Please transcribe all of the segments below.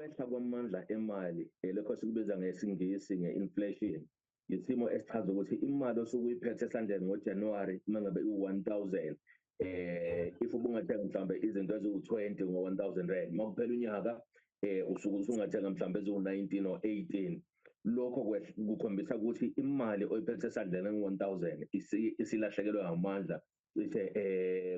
Ukwehla kwamandla emali, lokho esikubiza ngesiNgisi nge-inflation, isimo esichaza ukuthi imali osuke uyiphethe esandleni ngoJanuwari uma ngabe iwu-1000, if ubungathenga mhlawumbe izinto eziwu-20 ngo-R1000, uma kuphela unyaka usuke usungathenga mhlawumbe eziwu-19 or 18. Lokho kukhombisa ukuthi imali oyiphethe esandleni engu-1000 isilahlekelwe amandla cishe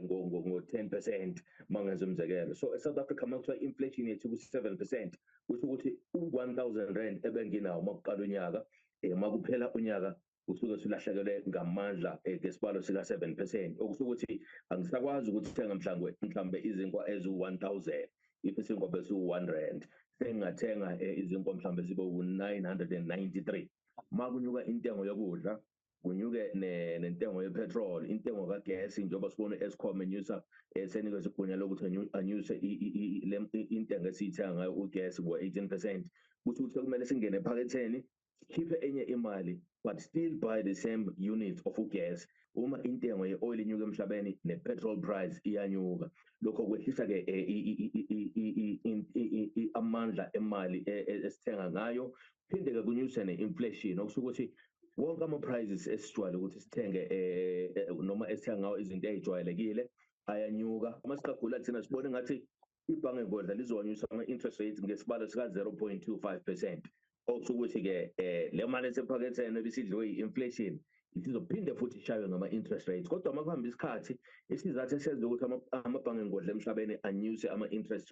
ngo-10%, mangenza umzekelo. So eSouth Africa, uma kuthiwa inflation yethu ku-7%, kusho ukuthi u-R1000 ebenginawo uma kuqala unyaka, uma kuphela unyaka usuke usulahlekelwe ngamandla ngesibalo sika-7%, okusho ukuthi angisakwazi ukuthenga mhlawumbe izinkwa eziwu-1000. If isinkwa besiwu-R1, sengingathenga izinkwa mhlawumbe zibe u-993. Uma kunyuka intengo yokudla, kunyuke nentengo yepetrol, intengo kagesi, njengoba sibona u-Eskom enyusa, senikeza igunya lokuthi anyuse intengo esiyithenga ngayo ugesi ngo-18%, kusho ukuthi kumele singene ephaketheni sikhiphe enye imali but still buy the same unit of ugesi. Uma intengo ye-oil inyuka emhlabeni, ne-petrol price iyanyuka. Lokho kwehlisa-ke amandla emali esithenga ngayo, phinde-ke kunyuse ne-inflation, okusho ukuthi wonke ama-prices esijwayele ukuthi sithenge noma esithenga ngawo izinto ey'jwayelekile ayanyuka. Uma siqagula thina, sibone ngathi ibhange ngodla lizowanyusa ama-interest rates ngesibalo sika-0.25%, okusho ukuthi-ke le mali esephaketheni ebisidliwe i-inflation isizophinde futhi ishaywe ngama-interest rates. Kodwa uma kuhamba isikhathi, isizathu esenza ukuthi amabhange ngodla emhlabeni anyuse ama-interest